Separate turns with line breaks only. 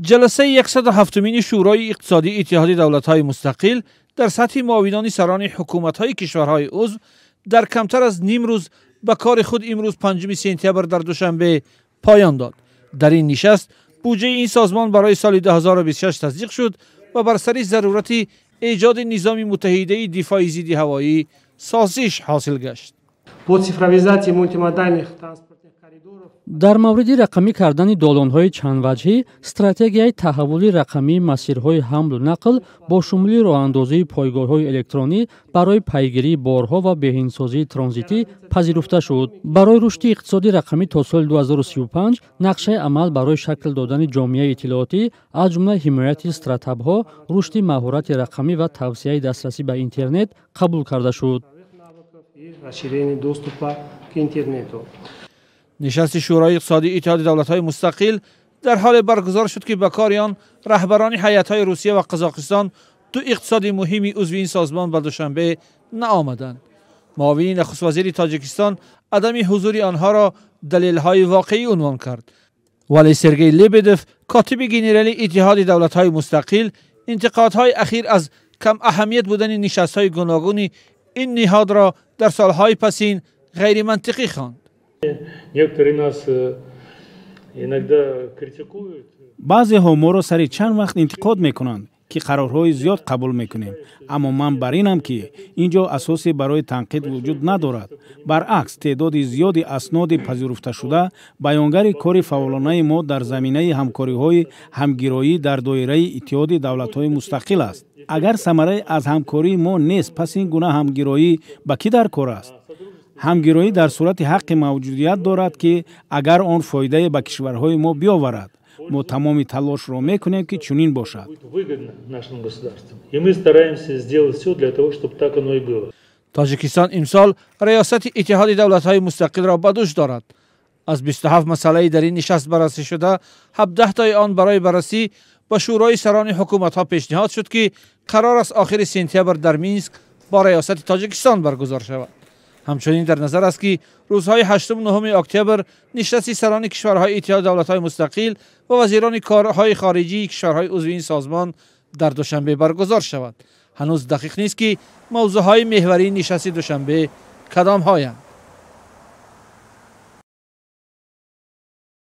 Ҷаласаи 107-умини Шӯрои иқтисодии Иттиҳоди давлатҳои мустақил дар сатҳи муовинони сарони ҳукуматҳои кишварҳои узв дар камтар аз ним рӯз ба кори худ имрӯз, 5 сентябр, дар Душанбе поён дод. Дар ин нишаст буҷаи ин созмон барои соли 2026 тасдиқ шуд ва бар сари зарурати эҷоди низоми муттаҳидаи дифои зидди ҳавоӣ созиш ҳосил гашт.
По цифровизации мультимодальных транспортных коридоров.
Дар мавриди рақамӣ кардани долонҳои чандваҷҳӣ, стратегияи таҳаввули рақамии масирҳои ҳамлу нақл бо шумули роҳандозии пойгоҳҳои электронӣ барои пайгирии борҳо ва беҳинсозии транзитӣ пазируфта шуд. Барои рушди иқтисоди рақамӣ то соли 2035 нақшаи амал барои шакл додани ҷомеаи иттилоотӣ, аз ҷумла ҳимояти стартапҳо, рушди маҳорати рақамӣ ва тавсеаи дастрасӣ ба интернет қабул карда шуд.
И расширение доступа к интернету.
Нишасти Шӯрои иқтисодии Иттиҳоди давлатҳои мустақил дар ҳоле баргузор шуд, ки ба кори он раҳбарони ҳайатҳои Русия ва Қазоқистон, ду иқтисоди муҳими узви ин созмон, ба Душанбе наомаданд. Муовини нахуствазири Тоҷикистон адами ҳузури онҳоро далелҳои воқеӣ унвон кард, вале Сергей Лебедев, котиби генералии Иттиҳоди давлатҳои мустақил, интиқодҳои ахир аз кам аҳамият будани нишастҳои гуногуни ин ниҳодро дар солҳои пасин ғайримантиқӣ хонд.
Некоторые нас иногда критикуют.
Баъзеҳо моро сари чанд вақт интиқод мекунанд, ки қарорҳои зиёд қабул мекунем, аммо ман бар инам, ки ин ҷо асосе барои танқид вуҷуд надорад. Баръакс, теъдоди зиёди асноди пазируфташуда баёнгари кори фаъолонаи мо дар заминаи ҳамкориҳои ҳамгироӣ дар доираи Иттиҳоди давлатҳои мустақил аст. Агар самарае аз ҳамкории мо нест, пас ин гуна ҳамгироӣ ба кӣ дар кор аст? Ҳамгироӣ дар сурати ҳаққи мавҷудият дорад, ки агар он фоидае ба кишварҳои мо биёварад. Мо тамоми талошро мекунем, ки чунин бошад.
Выгодно нашим государствам. И мы стараемся сделать все для того, чтобы так оно и было.
Тоҷикистон имсол риёсати Иттиҳоди давлатҳои мустақилро ба дӯш дорад. Аз 27 масъалаи дар ин нишаст баррасӣ шуда, 17 тои он барои баррасӣ ба Шӯрои сарони ҳукуматҳо пешниҳод шуд, ки қарор аст охири сентябр дар Минск бо риёсати Тоҷикистон баргузор шавад. Ҳамчунин дар назар аст, ки рӯзҳои 8-9 октябр нишасти сарони кишварҳои Иттиҳоди давлатҳои мустақил ва вазирони корҳои хориҷии кишварҳои узви ин созмон дар Душанбе баргузор шавад. Ҳанӯз дақиқ нест, ки мавзӯъҳои меҳварии нишасти Душанбе кадомҳоянд.